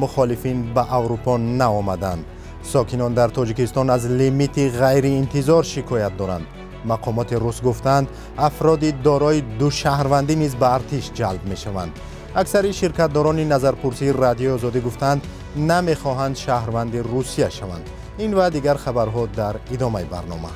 Мухолифин ба Аврупо наомаданд. Сокинон дар Тоҷикистон аз лимити ғайриинтизор шикоят доранд. Мақомоти рус гуфтанд, афроди дорои ду шаҳрвандӣ низ ба артиш ҷалб мешаванд. Аксари ширкатдорони назарпурсии Радиои Озодӣ гуфтанд, намехоҳанд шаҳрванди Русия шаванд. Ин ва дигар хабарҳо дар идомаи барнома.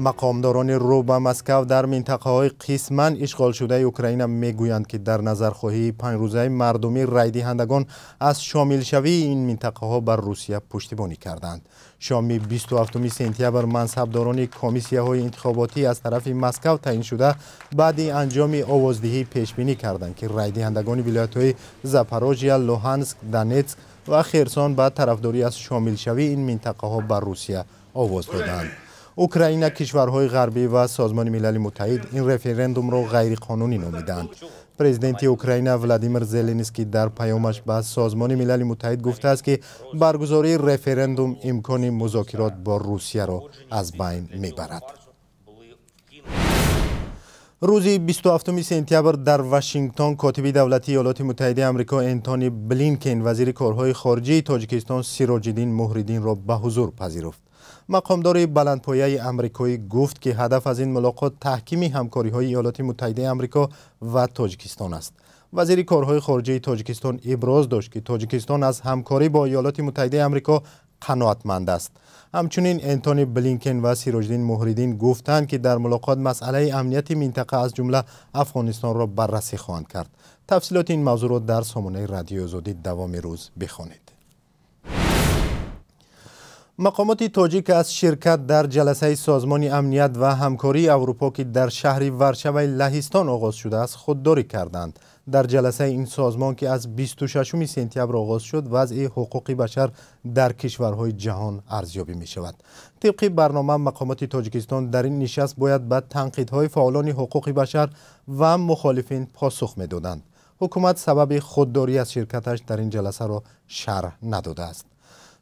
Мақомдорони рӯ ба Москав дар минтақаҳои қисман ишғолшудаи Украина мегӯянд, ки дар назархоҳии панҷрӯзаи мардумӣ райдиҳандагон аз шомилшавии ин минтақаҳо ба Русия пуштибонӣ карданд. Шоми 27 сентябр мансабдорони комиссияҳои интихоботӣ аз тарафи Москав таъин шуда баъди анҷоми овоздиҳӣ пешбинӣ карданд, ки райдиҳандагони вилоятҳои Запорожья, Луҳанск, Донетск ва Херсон ба тарафдорӣ аз шомилшавии ин минтақаҳо ба Русия овоз доданд. Украина, кишварҳои ғарбӣ ва Созмони Милали Муттаҳид ин референдумро ғайриқонунӣ номиданд. Президенти Украина Владимир Зеленский дар паёмаш ба Созмони Милали Муттаҳид гуфтааст, ки баргузории референдум имкони музокирот бо Русияро аз байн мебарад. Рӯзи 27 сентябр дар Вашингтон котиби давлатии Иёлоти Муттаҳидаи Амрико Энтони Блинкен вазири корҳои хориҷии Тоҷикистон Сироҷиддин Муҳриддинро ба ҳузур пазируфт. Мақомдори баландпояи амрикоӣ гуфт, ки ҳадаф аз ин мулоқот таҳкими ҳамкориҳои Иёлоти Муттаҳидаи Амрико ва Тоҷикистон аст. Вазири корҳои хориҷии Тоҷикистон иброз дошт, ки Тоҷикистон аз ҳамкорӣ бо Иёлоти Муттаҳидаи Амрико қаноатманд аст. Ҳамчунин Энтони Блинкен ва Сироҷиддин Муҳриддин гуфтанд, ки дар мулоқот масъалаи амнияти минтақа, аз ҷумла Афғонистонро баррасӣ хоҳанд кард. Тафсилоти ин мавзӯъро дар сомонаи Радиои Озодӣ давоми рӯз бихонед. Мақомоти тоҷик аз ширкат дар ҷаласаи Созмони амният ва ҳамкории Аврупо, ки дар шаҳри Варшаваи Лаҳистон оғоз шудааст, худдорӣ карданд. Дар ҷаласаи ин созмон, ки аз 26 сентябр оғоз шуд, вазъи ҳуқуқи башар дар кишварҳои ҷаҳон арзёбӣ мешавад. Тибқи барнома, мақомоти Тоҷикистон дар ин нишаст бояд ба танқидҳои фаъолони ҳуқуқи башар ва мухолифин посух медоданд. Ҳукумат сабаби худдорӣ аз ширкаташ дар ин ҷаласаро шарҳ надодааст.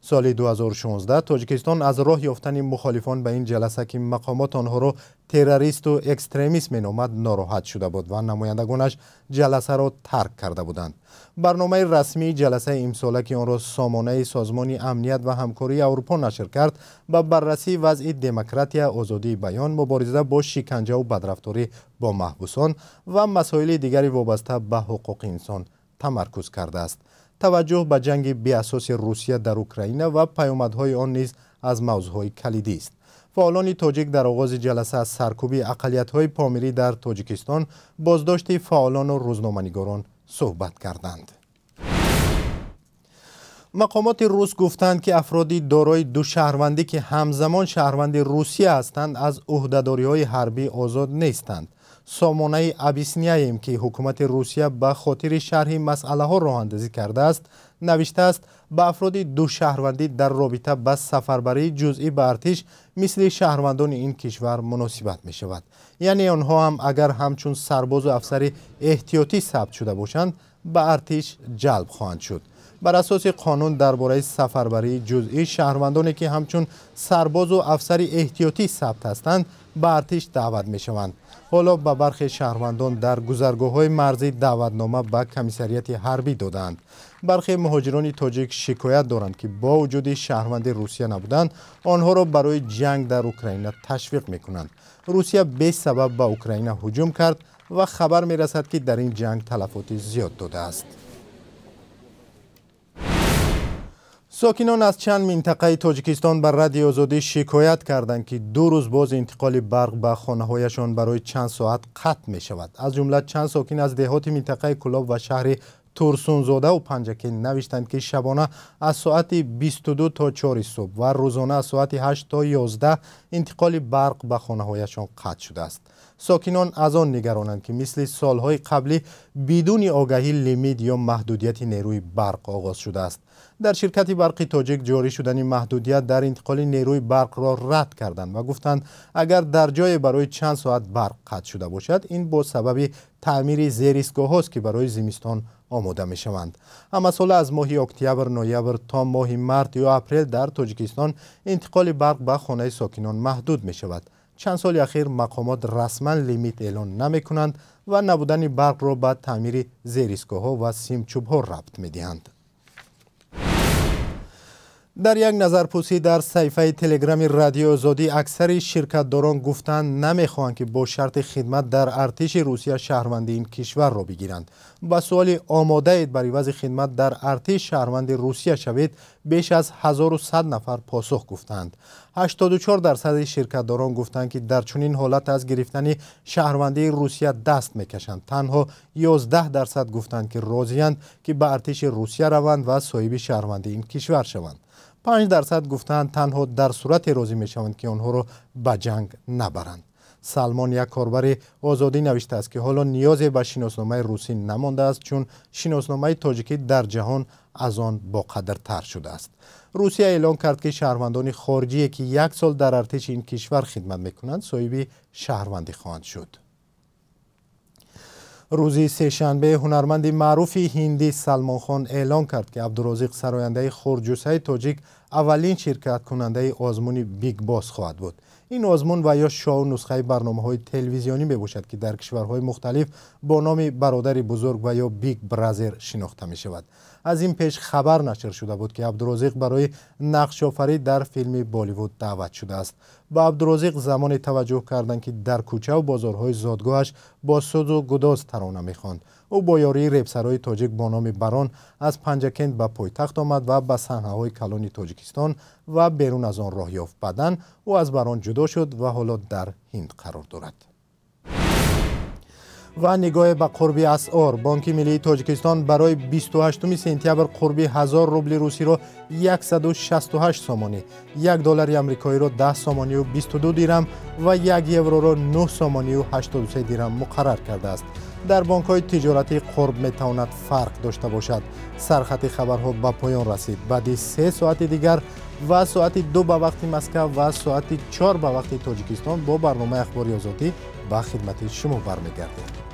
Соли 2016 Тоҷикистон аз роҳ ёфтани мухолифон ба ин ҷаласа, ки мақомот онҳоро террористу экстремист меномад, нороҳат шуда буд ва намояндагонаш ҷаласаро тарк карда буданд. Барномаи расмии ҷаласаи имсола, ки онро сомонаи Созмони амният ва ҳамкории Аврупо нашр кард, ба баррасии вазъи демократия, озодии баён, мубориза бо шиканҷаву бадрафторӣ бо маҳбусон ва масоили дигари вобаста ба ҳуқуқи инсон тамаркуз кардааст. Таваҷҷӯҳ ба ҷанги беасоси Русия дар Украина ва паёмадҳои он низ аз мавзӯъҳои калидӣ аст. Фаъолони тоҷик дар оғози ҷаласа аз саркӯби ақаллиятҳои помирӣ дар Тоҷикистон, боздошти фаъолону рӯзноманигорон суҳбат карданд. Мақомоти рус гуфтанд, ки афроди дорои ду шаҳрвандӣ, ки ҳамзамон шаҳрванди Русия ҳастанд, аз ӯҳдадориҳои ҳарбӣ озод нестанд. Сомонаи «Объясняем», ки ҳукумати Русия ба хотири шарҳи масъалаҳо роҳандозӣ кардааст, навиштааст, ба афроди душаҳрвандӣ дар робита ба сафарбарии ҷузъӣ ба артиш мисли шаҳрвандони ин кишвар муносибат мешавад. Яъне онҳо ҳам агар ҳамчун сарбозу афсари эҳтиётӣ сабт шуда бошанд, ба артиш ҷалб хоҳанд шуд. Бар асоси қонун дар бораи сафарбарии ҷузъӣ, шаҳрвандоне, ки ҳамчун сарбозу афсари эҳтиётӣ сабт ҳастанд, ба артиш даъват мешаванд. Ҳоло ба бархе шаҳрвандон дар гузаргоҳҳои марзӣ даъватнома ба комиссарияти ҳарбӣ додаанд. Бархе муҳоҷирони тоҷик шикоят доранд, ки бо вуҷуди шаҳрванди Русия набуданд, онҳоро барои ҷанг дар Украина ташвиқ мекунанд. Русия бесабаб ба Украина ҳуҷум кард ва хабар мерасад, ки дар ин ҷанг талафоти зиёд додааст. Сокинон аз чанд минтақаи Тоҷикистон ба Радиои Озодӣ шикоят карданд, ки 2 рӯз боз интиқоли барқ ба хонаҳояшон барои чанд соат қатъ мешавад. Аз ҷумла чанд сокин аз деҳоти минтақаи Кӯлоб ва шаҳри Турсунзодаву Панҷакент навиштанд, ки шабона аз соати 22 то 4 субҳ ва рӯзона аз соати 8 то 11 интиқоли барқ ба хонаҳояшон қатъ шудааст. Сокинон аз он нигаронанд, ки мисли солҳои қаблӣ бидуни огаҳӣ лимит ё маҳдудияти нерӯи барқ оғоз шудааст. Дар ширкати барқи тоҷик ҷорӣ шудани маҳдудият дар интиқоли нерӯи барқро рад карданд ва гуфтанд, агар дар ҷое барои чанд соат барқ қатъ шуда бошад, ин бо сабаби таъмири зеристгоҳҳост, ки барои зимистон омода мешаванд. Ҳамасола аз моҳи октябр, ноябр то моҳи март ё апрел дар Тоҷикистон интиқоли барқ ба хонаи сокинон маҳдуд мешавад. Чанд соли ахир мақомот расман лимит эълон намекунанд ва набудани барқро ба таъмири зеристгоҳҳо ва симчӯбҳо рабт медиҳанд. Дар як назарпурсӣ дар саҳифаи Телеграми Радиои Озодӣ аксари ширкатдорон гуфтанд, намехоҳанд, ки бо шарти хидмат дар артиши Русия шаҳрванди ин кишварро бигиранд. Ба суоли «Омодаед бар ивази хидмат дар артиш шаҳрванди Русия шавед?» беш аз 1100 нафар посух гуфтанд. 84% ширкатдорон гуфтанд, ки дар чунин ҳолат аз гирифтани шаҳрвандии Русия даст мекашанд. Танҳо 11% гуфтанд, ки розиянд, ки ба артиши Русия раванд ва соҳиби шаҳрвандии ин кишвар шаванд. 5% гуфтанд, танҳо дар сурате розӣ мешаванд, ки онҳоро ба ҷанг набаранд. Салмон, як корбари Озодӣ, навиштааст, ки ҳоло ниёзе ба шиносномаи русӣ намондааст, чун шиносномаи тоҷикӣ дар ҷаҳон аз он боқадртар шудааст. Русия эълон кард, ки шаҳрвандони хориҷие, ки як сол дар артиши ин кишвар хидмат мекунанд, соҳиби шаҳрвандӣ хоҳанд шуд. Рӯзи сешанбе ҳунарманди маъруфи ҳиндӣ Салмонхон эълон кард, ки Абдурозиқ, сарояндаи хурдҷуссаи тоҷик, аввалин ширкаткунандаи озмуни Биг Босс хоҳад буд. Ин озмун ва ё шоу нусхаи барномаҳои телевизионӣ мебошад, ки дар кишварҳои мухталиф бо номи Бародари бузург ва ё Биг Бразер шинохта мешавад. Аз ин пеш хабар нашр шуда буд, ки Абдурозиқ барои нақшофарӣ дар филми Болливуд даъват шудааст. Ба Абдурозиқ замоне таваҷҷӯҳ карданд, ки дар кӯчаву бозорҳои зодгоҳаш бо сӯзу гудоз тарона мехонд. Ӯ бо ёрии репсарои тоҷик бо номи Барон аз Панҷакент ба пойтахт омад ва ба саҳнаҳои калони Тоҷикистон ва берун аз он роҳ ёфт. Баъдан ӯ аз Барон ҷудо шуд ва ҳоло дар Ҳинд қарор дорад. Ва нигоҳе ба қурби асъор. Бонки миллии Тоҷикистон барои 28 сентябр қурби 1000 рубли русиро 168 сомонӣ, 1 доллари амрикоиро 10 сомонию 22 дирам ва 1 евроро 9 сомонию 83 дирам муқаррар кардааст. Дар бонкҳои тиҷоратӣ қурб метавонад фарқ дошта бошад. Сархати хабарҳо ба поён расид. Баъди 3 соати дигар ва соати 2 ба вақти Москав ва соати 4 ба вақти Тоҷикистон бо барномаи Ахбори Озодӣ ба хидмати шумо бармегардем.